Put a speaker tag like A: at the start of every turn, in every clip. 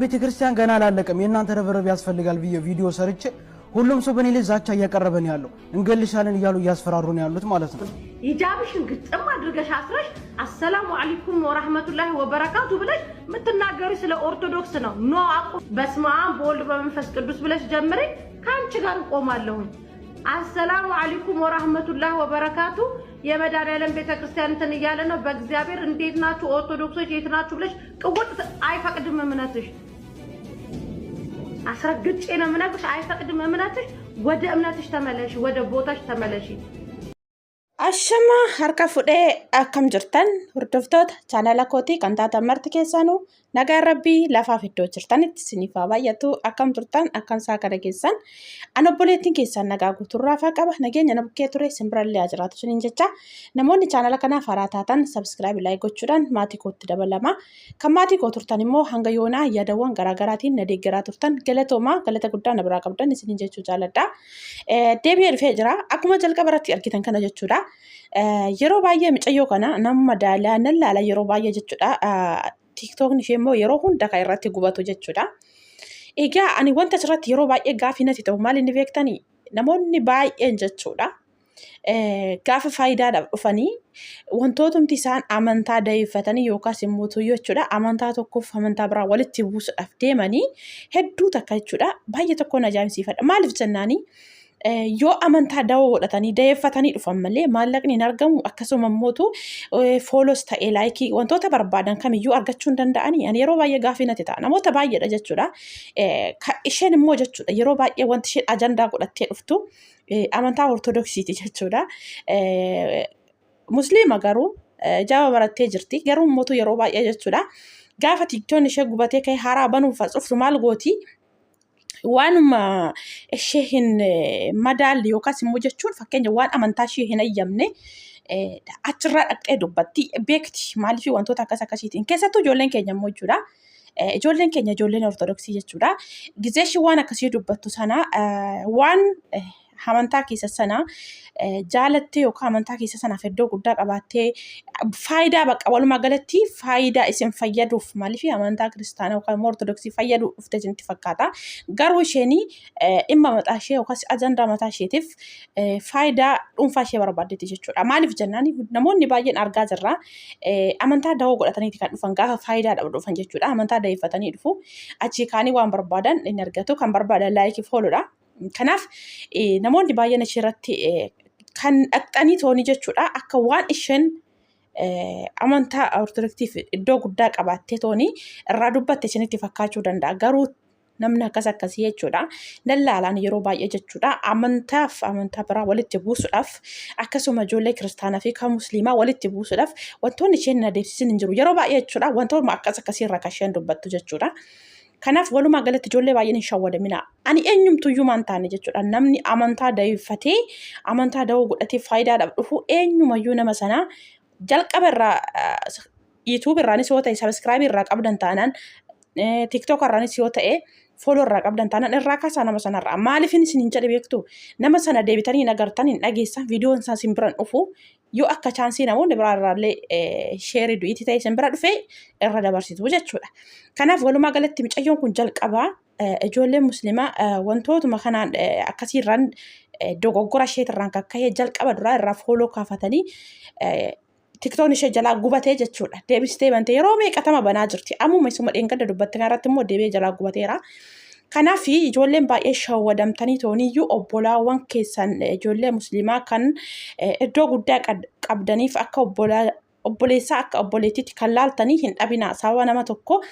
A: ቤተ ክርስቲያን ገና አላለቀም፣ የእናንተ ርብርብ ያስፈልጋል ብዬ ቪዲዮ ሰርቼ ሁሉም ሰው በእኔ ላይ ዛቻ እያቀረበ ነው ያለው። እንገልሻለን እያሉ እያስፈራሩ ነው ያሉት ማለት ነው።
B: ሂጃብሽን ግጥም አድርገሽ አስረሽ አሰላሙ አለይኩም ወራህመቱላሂ ወበረካቱ ብለሽ የምትናገሪ ስለ ኦርቶዶክስ ነው። ኖ አቁ በስመ አብ በወልድ በመንፈስ ቅዱስ ብለሽ ጀምሬ ከአንቺ ጋር እቆማለሁኝ። አሰላሙ አለይኩም ወራህመቱላሂ ወበረካቱ የመድኃኒዓለም ቤተክርስቲያን እንትን እያለ ነው። በእግዚአብሔር እንዴት ናችሁ ኦርቶዶክሶች፣ የት ናችሁ ብለሽ ቅውጥ አይፈቅድም እምነትሽ። አስረግጬ ነው የምነግርሽ፣ አይፈቅድም እምነትሽ። ወደ እምነትሽ ተመለሺ፣ ወደ ቦታሽ ተመለሺ።
C: Ashama harka fudhee akkam jirtan hordoftoota chaanala kootii kan taatan marti keessanuu nagaan rabbii lafaaf iddoo jirtanitti isiniif haa baay'atu. Akkam turtan? Akkam isaa kana keessan? An obboleettiin keessan nagaa guuturraa faa qaba. Nageenya na bukkee ture simbirallee haa jiraatu isiniin jecha. Namoonni chaanala kanaaf haaraa taatan subscribe, like gochuudhaan maatii kootti dabalama. Kan maatii koo turtan immoo hanga yoonaa yaadawwan garaagaraatiin na deeggaraa turtan galatoomaa, galata guddaa na biraa qabdan isiniin jechuu jaaladha. Deebi'ee dhufee jira akkuma jalqaba irratti argitan kana jechuudha. Yeroo baay'ee mucayyoo kana nama madaalaa nan laala yeroo baay'ee jechuudha. TikTokni ishee immoo yeroo hunda kan irratti gubatu jechuudha. Egaa ani wanta asirratti yeroo baay'ee gaafii natti ta'u maal inni beektanii? Namoonni baay'een jechuudha. Gaafa faayidaadhaaf dhufanii wantootumti isaan amantaa da'eeffatanii yookaas immoo jechuudha amantaa tokkoof amantaa biraa walitti buusuudhaaf deemanii hedduu takka jechuudha. Baay'ee tokkoon ajaa'ibsiifadha. Maaliif jennaanii, yoo amantaa dawoo godhatanii da'eeffatanii dhufan malee maallaqni hin argamu. Akkasuma immootu follows ta'ee like wantoota barbaadan kamiyyuu argachuu hin danda'anii. Ani yeroo baay'ee gaafii natti ta'a, namoota baay'eedha jechuudha. Isheen immoo jechuudha yeroo baay'ee wanti isheen ajandaa godhattee dhuftu amantaa Ortodoksiiti jechuudha. Musliima garuu jaba barattee jirti. Garuu immoo yeroo baay'ee jechuudha, gaafa TikTokni ishee gubatee ka'e haaraa banuuf as dhuftu maal gooti? Waanuma ishee hin madaalle yookaas immoo jechuun fakkeenya waan amantaa ishee hin ayyamne achirraa dhaqxee dubbatti beekti. Maaliif wantoota akkas akkasiitiin keessattuu ijoolleen keenya immoo jechuudha. Ijoolleen keenya, ijoolleen Ortodoksii jechuudha. Gizee ishee waan akkasii dubbattu sana waan amantaa keessa sana jaalattee yookaan amantaa keessa sanaaf iddoo guddaa qabaattee faayidaa bakka walumaa galatti faayidaa isin fayyaduuf, maaliif amantaa kiristaanaa yookaan immoo Ortodoksii fayyaduu dhufte isinitti fakkaata. Garuu isheen dhimma mataa ishee yookaas ajandaa mataa isheetiif faayidaa dhuunfaa ishee barbaaddeeti jechuudha. Maaliif jennaan, namoonni baay'een argaa jirra. Amantaa dawoo godhataniiti kan dhufan gaafa faayidaadhaaf dhufan jechuudha. Amantaa da'eeffatanii dhufu. Achii kaanii waan barbaadan hin argatu. Kan barbaadan like, followdha. Kanaaf namoonni baay'een ishee irratti kan dhaqxanii toonii jechuudha akka waan isheen amantaa Ortodoksiif iddoo guddaa qabaattee toonii irraa dubbatte isinitti fakkaachuu danda'a. Garuu namni akkas akkasii jechuudha. Dallaalaan yeroo baay'ee jechuudha amantaaf amantaa biraa walitti buusuudhaaf, akkasuma ijoollee kiristaanaa fi kan musliimaa walitti buusuudhaaf wantoonni isheen hin adeemsisin hin jiru. Yeroo baay'ee jechuudha wantoota akkas akkasii irraa kan isheen dubbattu jechuudha. Kanaaf walumaa galatti ijoollee baay'een hin shawwadamina. Ani eenyumtuyyuu maan taane jechuudha. Namni amantaa da'eeffatee amantaa da'oo godhatee faayidaadhaaf dhufu eenyumayyuu nama sanaa jalqaba irraa YouTube irraanis yoo ta'e subscribe irraa qabdan taanaan, TikTok irraanis yoo ta'e follow irraa qabdan taanaan irraa kaasaa nama sanarraa. Maaliif isin hin jedhe beektu? Nama sana deebitanii hin agartan, hin dhageessan, viidiyoon isaa isin biran dhufu. Yoo akka chance namoonni biraa irraallee share du'iitii ta'e isin bira dhufe irra dabarsitu jechuudha. Kanaaf walumaa galatti mucayyoon kun jalqabaa ijoolleen musliimaa wantootuma kanaan akkasiirraan dogoggora isheetirraan kakka'ee jalqaba duraa irraa follow kaafatanii TikTokni ishee jalaa gubatee jechuudha. Deebistee bantee yeroo meeqatama banaa jirti. Ammuma isuma dheengadda dubbatte kanarratti immoo deebi'ee jalaa gubateera. Kanaaf ijoolleen baay'ee shawwadamtanii tooniyyuu obbolaawwan keessan ijoollee musliimaa kan iddoo guddaa qabdaniif akka obboleessaa akka obboleettiitti kan laaltanii hin dhabinaa. Sababa nama tokko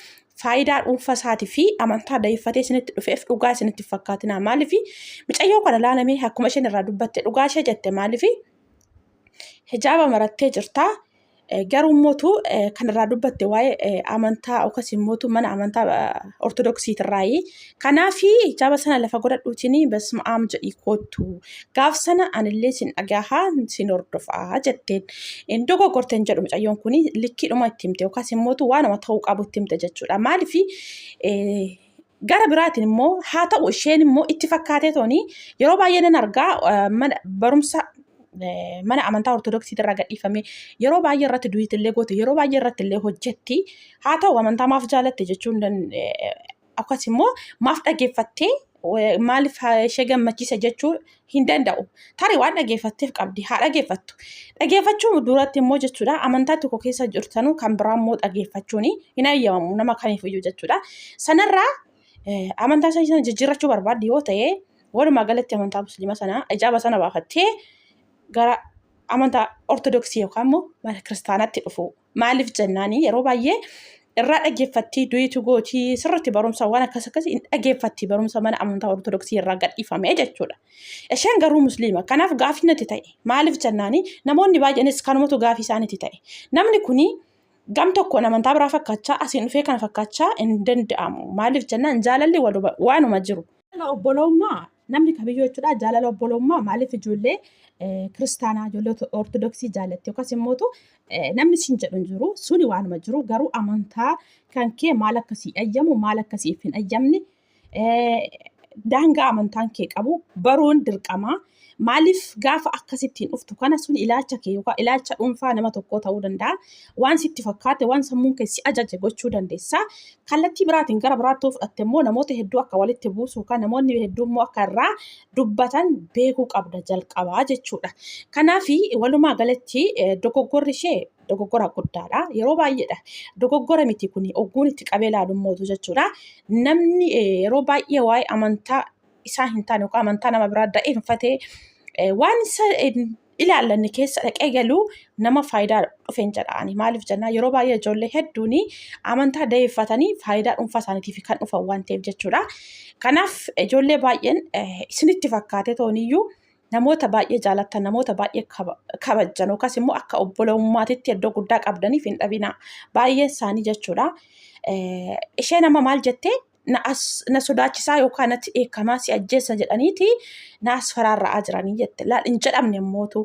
C: faayidaa dhuunfaa isaatii fi amantaa da'eeffatee isinitti dhufeef dhugaa isinitti fakkaatina. Maaliif mucayyoo kana laalamee akkuma isheen irraa dubbatte dhugaa ishee jette. Maaliif hijaaba marattee jirtaa? Garuu immootu kan irraa dubbatte waa'ee amantaa yookaas immootu mana amantaa Ortodoksiitirraayi. Kanaaf hijaaba sana lafa godhadhuutiin basma aam jedhii koottu. Gaaf sana anillee sin dhagahaa, sin hordofaa jetteen. Dogoggorteen jedhu mucayyoon kun likkiidhuma itti himte yookaas immootu waanuma ta'uu qabu itti himte jechuudha. Maaliif gara biraatiin immoo haa ta'u isheen immoo itti fakkaatee tooni yeroo baay'ee nan argaa mana barumsa mana amantaa Ortodoksii irraa gadhiifame yeroo baay'ee irratti duet illee goote, yeroo baay'ee irratti illee hojjetti. Haa ta'u amantaa maaf jaalatte jechuun Akkas immoo maaf dhageeffattee maaliif ishee gammachiisa jechuu hin danda'u. Tarii waan dhageeffatteef qabdi haa dhageeffattu. Dhageeffachuu duratti immoo jechuudha amantaa tokko keessa jirtanuu kan biraa immoo dhageeffachuun hin hayyamamu nama kamiifiyyuu jechuudha. Sanarraa amantaa sana jijjiirrachuu barbaaddi yoo ta'e walumaa galatti amantaa musliima sana ijaaba sana baafattee gara amantaa ortodoksii yookaan immoo mana kiristaanaatti dhufu. Maaliif jennaanii yeroo baay'ee irraa dhaggeeffatti du'iitu gootii sirriitti barumsa waan akkas akkasii hin dhaggeeffatti barumsa mana amantaa ortodoksii irraa gadhiifame jechuudha. Isheen garuu musliima kanaaf gaafii natti ta'e maaliif jennaanii namoonni baay'eenis kanumatu gaafii isaanitti ta'e. Namni kuni gam tokkoon amantaa biraa fakkaachaa asiin dhufee kana fakkaachaa hin danda'amu. Maaliif jennaan jaalalli waanuma jiru. Jaalala obbolummaa namni kamiyyuu jechuudha jaalala obbolummaa maaliif ijoollee kiristaanaa ijoollee ortodoksii jaallatti yookaas immoo namni siin jedhu hin jiru suni waanuma jiru garuu amantaa kan kee maal akkasii ayyamu maal akkasiif hin ayyamne daangaa amantaan kee qabu baruun dirqama. Maaliif gaafa akkasittiin dhuftu kana sun ilaalcha kee yookaan ilaalcha dhuunfaa nama tokkoo ta'uu danda'a. Waan sitti fakkaate waan sammuun kee si ajaje gochuu dandeessa. Kallattii biraatiin gara biraatti yoo fudhatte immoo namoota hedduu akka walitti buusu yookaan namoonni hedduu immoo akka irraa dubbatan beekuu qabda jalqabaa jechuudha. Kanaaf walumaa galatti dogoggorri ishee dogoggora guddaadha. Yeroo baay'eedha. Dogoggora miti kun ogguun itti qabee ilaalu mootu jechuudha. Namni yeroo baay'ee waa'ee amantaa isaa hin taane yookaan amantaa nama biraa da'eeffatee waan isa ilaallanne keessa dhaqee galuu nama faayidaa dhufeen jedha ani. Maaliif jennaa yeroo baay'ee ijoollee hedduun amantaa da'eeffatanii faayidaa dhuunfaa isaaniitiif kan dhufan waan ta'eef jechuudha. Kanaaf ijoollee baay'een isinitti fakkaate ta'uun namoota baay'ee jaalattan namoota baay'ee kabajjan yookaas immoo akka obbolummaatitti iddoo guddaa qabdaniif hin dhabina. Baay'een isaanii jechuudha. Isheen amma maal jettee na sodaachisaa yookaan natti dheekkamaa si ajjeessa jedhaniiti na as faraarra'aa jiranii jette. Laal hin jedhamne immootu.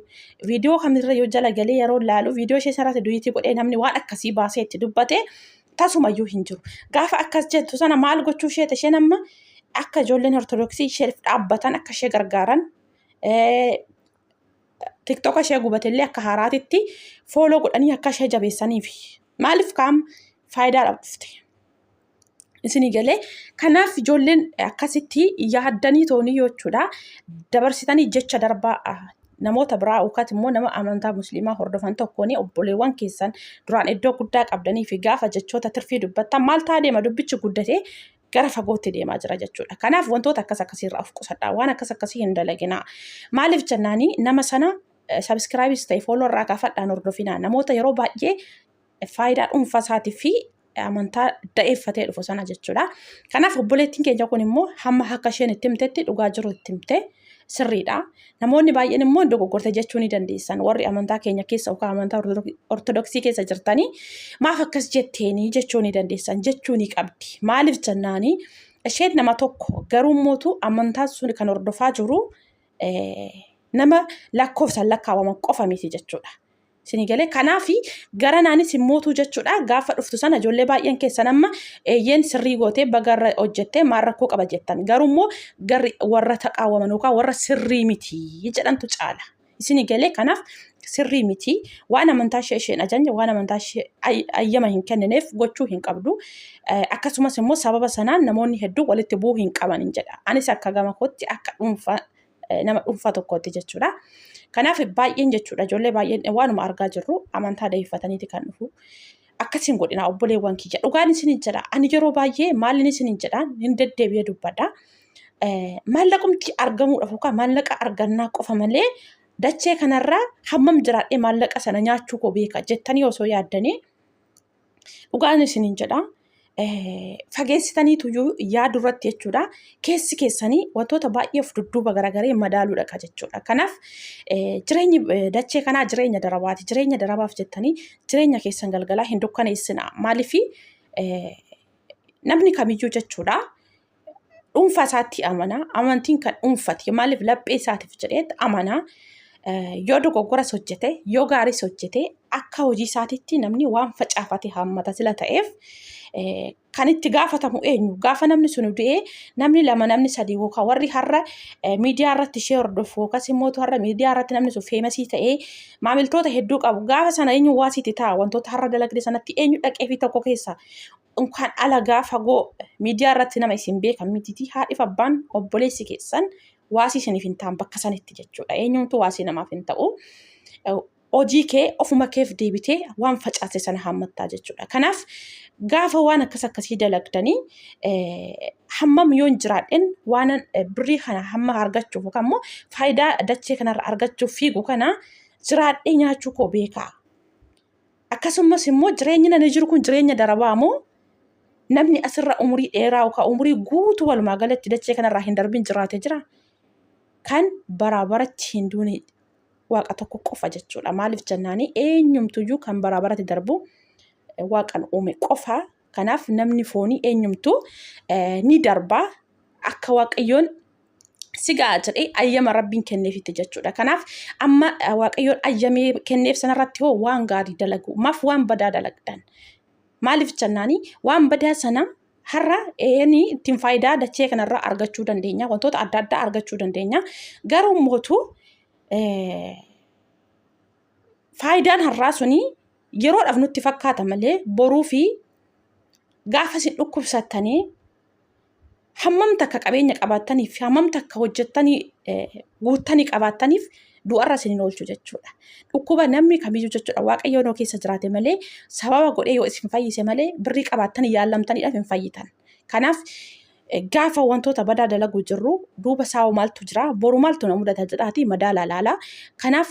C: Viidiyoo kamirra yoo jala galee yeroo laalu viidiyoo ishee sanarratti duyitii godhee namni waan akkasii baasee itti dubbate tasumayyuu hin jiru. Gaafa akkas jettu sana maal gochuu isheeti isheen amma akka ijoolleen ortodoksii isheef dhaabbatan akka ishee gargaaran tiktoka ishee gubatellee akka haaraatitti fooloo godhanii akka ishee jabeessaniif maaliif kaam faayidaadhaaf dhufte. Isinii galee kanaaf ijoolleen akkasitti yaaddanii toonii jechuudha dabarsitanii jecha darbaa namoota biraa yookaan immoo nama amantaa musliimaa hordofan tokkoon obboleewwan keessan duraan iddoo guddaa qabdanii fi gaafa jechoota tirfii dubbattan maal ta'a deema dubbichi guddatee gara fagootti deemaa jira jechuudha. Kanaaf wantoota akkas akkasiirraa of qusadhaa waan akkas akkasii hin dalaginaa. Maaliif jennaanii nama sana sabiskiraayibis ta'e fooloo irraa kaafadhaan hordofinaa namoota yeroo baay'ee faayidaa dhuunfaa isaatii fi amantaa da'eeffatee dhufu sana jechuudha. Kanaaf obboleettiin keenya kun immoo hamma akka isheen itti himtetti dhugaa jiru itti himte sirriidha. Namoonni baay'een immoo dogoggorte jechuu ni dandeessan. Warri amantaa keenya keessa yookaan amantaa ortodoksii keessa jirtanii maaf akkas jetteenii jechuu ni dandeessan jechuu ni qabdi. Maaliif jennaanii isheen nama tokko garuu mootu amantaa sun kan hordofaa jiru nama lakkoofsaan lakkaawaman qofa miti jechuudha. Isinii galee kanaafi gara naanis hin mootuu jechuudha. Gaafa dhuftu sana ijoollee baay'een keessan amma eeyyeen sirrii gootee bagarra hojjettee maal rakkoo qaba jettan. Garuu immoo garri warra taqaawwaman yookaan warra sirrii miti jedhantu caala. Isinii galee kanaaf sirrii miti waan amantaa ishee isheen ajajne waan amantaa ishee ayyama hin kennineef gochuu hin qabdu. Akkasumas immoo sababa sanaan namoonni hedduu walitti bu'uu hin qaban hin jedha. Anis akka gama kootti akka dhuunfaa nama dhuunfaa tokkootti jechuudha. Kanaaf baay'een jechuudha ijoollee baay'een waanuma argaa jirru amantaa da'eeffataniiti kan dhufu. Akkasiin godhina obboleewwan kiyya. Dhugaan isiniin jedha. Ani yeroo baay'ee maaliin isiniin jedha hin deddeebi'ee dubbadha. Maallaqumti argamuudhaaf yookaan maallaqa argannaa qofa malee dachee kanarraa hammam jiraadhee maallaqa sana nyaachuu koo beeka jettanii osoo yaaddanii Dhugaan isiniin jedha. Fageessitaniitu iyyuu yaadu irratti jechuudha. Keessi keessanii wantoota baay'ee of dudduuba garagaree madaaluu dhaqa jechuudha. Kanaaf jireenyi dachee kanaa jireenya darabaati. Jireenya darabaaf jettanii jireenya keessan galgalaa hin dukkaneessinaa. Maaliif namni kamiyyuu jechuudha. Dhuunfaa isaatti amana. Amantiin kan dhuunfati. Maaliif laphee isaatiif jedhee amana. Yoo dogoggoras hojjete, yoo gaariis hojjete Akka hojii isaatitti namni waan facaafate haammata sila ta'eef kan itti gaafatamu eenyu? Gaafa namni sun du'ee namni lama, namni sadii yookaan warri har'a miidiyaa irratti ishee hordofu yookaas immoo har'a miidiyaa irratti namni sun famous ta'ee maamiltoota hedduu qabu. Gaafa sana eenyu waasiitti ta'a? Wantoota har'a dalagde sanatti eenyu dhaqee fi tokko keessa unkaan alagaa fagoo miidiyaa irratti nama isin beekan mitiiti, haadhiif abbaan, obboleessi keessan waasii isiniif hin ta'an bakka sanitti jechuudha. Eenyumtu waasii namaaf hin ta'u. Hojii kee ofuma keef deebitee waan facaase sana haammattaa jechuudha. Kanaaf gaafa waan akkas akkasii dalagdanii, hammam yoon jiraadhen waan birrii kana hamma argachuuf yookaan immoo faayidaa dachee kanarra argachuuf fiigu kana jiraadhee nyaachuu koo beekaa. Akkasumas immoo jireenyi nani jiru kun jireenya darabaa moo, namni asirra umurii dheeraa yookaan umurii guutuu walumaa galatti dachee kanarraa hin darbin jiraate jira? Kan baraa baratti hin duune Waaqa tokko qofa jechuudha. Maaliif jennaani, eenyumtuyyuu kan baraa baratti darbu Waaqan uume qofa. Kanaaf namni foonii eenyumtuu ni darba, akka Waaqayyoon si ga'a jedhee ayyama Rabbiin kenneefitti jechuudha. Kanaaf amma Waaqayyoon ayyamee kenneef sanarratti hoo waan gaarii dalagu. Maaf waan badaa dalagdan? Maaliif jennaani, waan badaa sana har'a eeni ittiin faayidaa dachee kanarraa argachuu dandeenya. Wantoota adda addaa argachuu dandeenya. Garuu mootu faayidaan har'aa suni yeroodhaaf nutti fakkaata malee, boruu fi gaafa isin dhukkubsattanii hammam takka qabeenya qabaattaniif, hammam takka hojjettanii guuttanii qabaattaniif du'arra isin hin oolchu jechuudha. Dhukkuba namni kamiyyuu jechuudha, Waaqayyoon yoo keessa jiraate malee, sababa godhee yoo isin fayyise malee, birrii qabaattanii yaallamtaniidhaaf hin fayyitan. Kanaaf gaafa wantoota badaa dalaguu jirru duuba saawoo maaltu jira, boru maaltu na mudata jedhaatii madaala laala. Kanaaf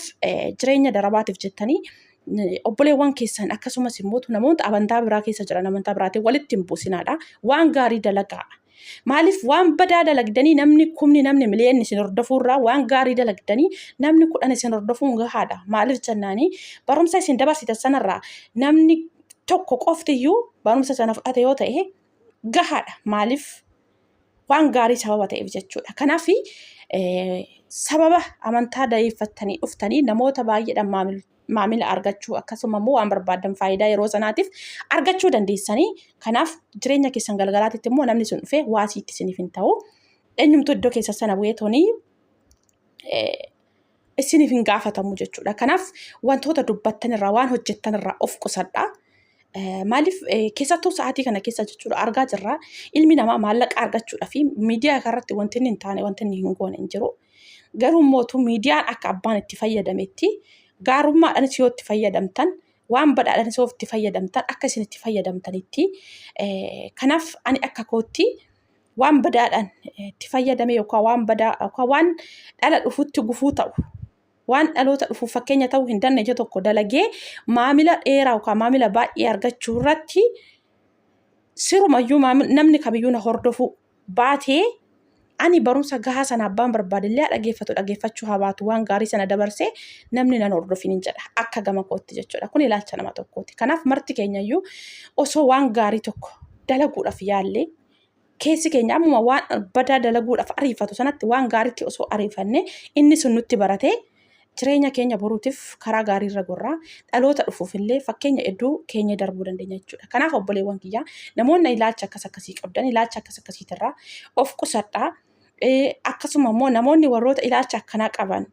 C: jireenya darabaatiif jettanii obboleewwan keessan akkasumas immoo namoota amantaa biraa keessa jiran amantaa biraatiin walitti hin buusinaadha. Waan gaarii dalagaa. Maaliif waan badaa dalagdanii namni kumni, namni miliyoonni isin hordofuurraa waan gaarii dalagdanii namni 10 isin hordofuun gahaadha. Maaliif jennaanii, barumsa isin dabarsitan sanarraa namni tokko qoftiyyuu barumsa sana fudhate yoo ta'e gahaadha. Maaliif, waan gaarii sababa ta'eef jechuudha. Kanaaf sababa amantaa da'eeffattanii dhuftanii namoota baay'eedhaan maamila argachuu, akkasuma immoo waan barbaadan faayidaa yeroo sanaatiif argachuu dandeessanii. Kanaaf jireenya keessan galgalaatitti immoo namni sun dhufee waasiitti isiniif hin ta'u. Eenyumtuu iddoo keessa sana bu'ee toonii isiniif hin gaafatamu jechuudha. Kanaaf wantoota dubbattan irraa, waan hojjettan irraa of qusadhaa. Maaliif, keessattuu sa'aatii kana keessa jechuudha, argaa jirra. Ilmi namaa maallaqa argachuudhaa fi miidiyaa kanarratti wanti inni hin taane, wanti inni hin goone hin jiru. Garuu mootu miidiyaan akka abbaan itti fayyadametti, gaarummaadhaanis yoo itti fayyadamtan, waan badhaadhaanis yoo itti fayyadamtan, akka isin itti fayyadamtanitti. Kanaaf ani akka kootti waan badaadhaan itti fayyadame yookaan waan badaa yookaan waan dhala dhufutti gufuu ta'u, waan dhaloota dhufuuf fakkeenya ta'uu hin dandeenye tokko dalagee maamila dheeraa yookaan maamila baay'ee argachuu irratti, sirumayyuu namni kamiyyuu na hordofuu baatee, ani barumsa gahaa sana abbaan barbaade illee dhageeffatu, dhageeffachuu haa baatu, waan gaarii sana dabarsee namni nan hordofin hin jedha akka gama kootti jechuudha. Kun ilaalcha nama tokkooti. Kanaaf marti keenyayyuu osoo waan gaarii tokko dalaguudhaaf yaallee, keessi keenya ammuma waan badaa dalaguudhaaf ariifatu sanatti waan gaariitti osoo ariifanne, inni sun nutti baratee jireenya keenya boruutiif karaa gaarii irra gorraa, dhaloota dhufuuf illee fakkeenya hedduu keenya darbuu dandeenya jechuudha. Kanaaf obboleewwan kiyyaa, namoonni ilaalcha akkas akkasii qabdan, ilaalcha akkas akkasiitirraa of qusadhaa. Akkasuma immoo namoonni warroota ilaalcha akkanaa qaban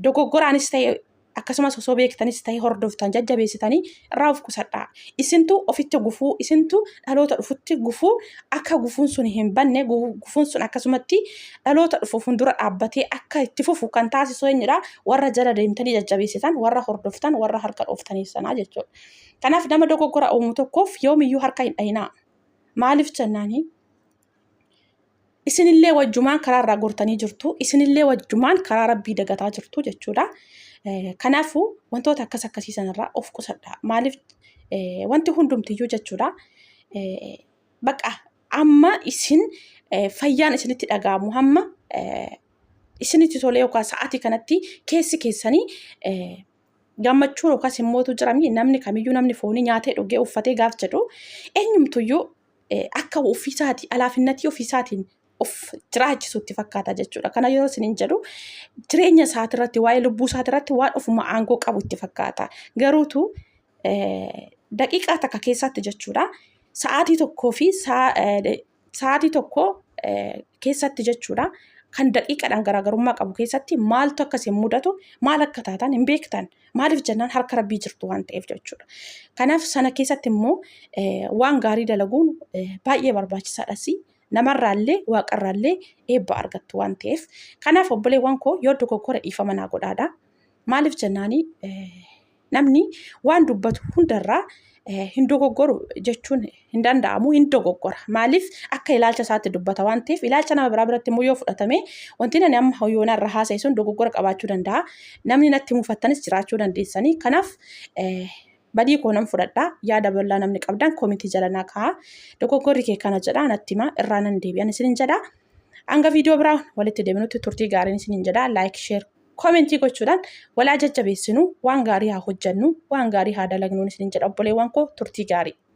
C: dogoggoraanis ta'e, akkasumas osoo beektanis ta'e, hordoftan jajjabeessitanii irraa of qusadhaa. Isintu ofitti gufuu, isintu dhaloota dhufutti gufuu, akka gufuun sun hin banne, gufuun sun akkasumatti dhaloota dhufu fuuldura dhaabbatee akka itti fufu kan taasisu eenyudha? Warra jala deemtanii jajjabeessitan, warra hordoftan, warra harka dhooftaniif sanaa jechuudha. Kanaaf nama dogoggora uumu tokkoof yoomiyyuu harka hin dhayinaa. Maaliif jennaanii, isinillee wajjumaan karaa irraa gortanii jirtu, isinillee wajjumaan karaa Rabbii dagataa jirtu jechuudha. Kanaafuu wantoota akkas akkasii sanarraa of qusadha. Maaliif, wanti hundumtiyyuu jechuudha. Bakka amma isin fayyaan isinitti dhaga'amu, hamma isinitti tolee yookaan sa'aatii kanatti keessi keessanii gammachuu yookaas immootu jirami, namni kamiyyuu, namni foonii nyaatee dhugee uffatee gaaf jedhu, eenyumtuyyuu akka ofiisaatii alaafinnatii ofiisaatiin of jiraachisu itti fakkaata jechuudha. Kana yeroo isiniin jedhu, jireenya isaatirratti, waa'ee lubbuu isaatirratti waan ofuma aangoo qabu itti fakkaata. Garuutu Daqiiqaa takka keessatti jechuudha. Sa'aatii tokkoo fi sa'aatii tokko keessatti jechuudha. Kan daqiiqaadhaan garaagarummaa qabu keessatti maaltu akka isin mudatu, maal akka taatan hin beektan. Maaliif jennaan harka rabbii jirtu waan ta'eef jechuudha. Kanaaf sana keessatti immoo waan gaarii dalaguun baay'ee barbaachisaadhas. Namarraallee waaqarraallee eebba argattu waan ta'eef. Kanaaf obboleewwan koo, yoo dogoggora dhiifama naa godhaadha. Maaliif jennaani namni waan dubbatu hundarraa hin dogoggoru jechuun hin danda'amu, hin dogoggora. Maaliif akka ilaalcha isaatti dubbata waan ta'eef, ilaalcha nama biraa biratti immoo yoo fudhatame wanti ani amma yoona irra haasa'e sun dogoggora qabaachuu danda'a. Namni natti mufattanis jiraachuu dandeessanii. Kanaaf badii koo nan fudhadha. Yaada bal'aa namni qabdan koomentii jala naa kaa'a. Dogoggorri kee kana jedha, natti himaa, irraa nan deebi'an isinin jedha. Hanga viidiyoo biraa walitti deebinutti turtii gaariin isinin jedha. Like, share, koomentii gochuudhaan walaa jajjabeessinu, waan gaarii haa hojjennu, waan gaarii haa dalagnuun isinin jedha obboleewwan koo, turtii gaarii.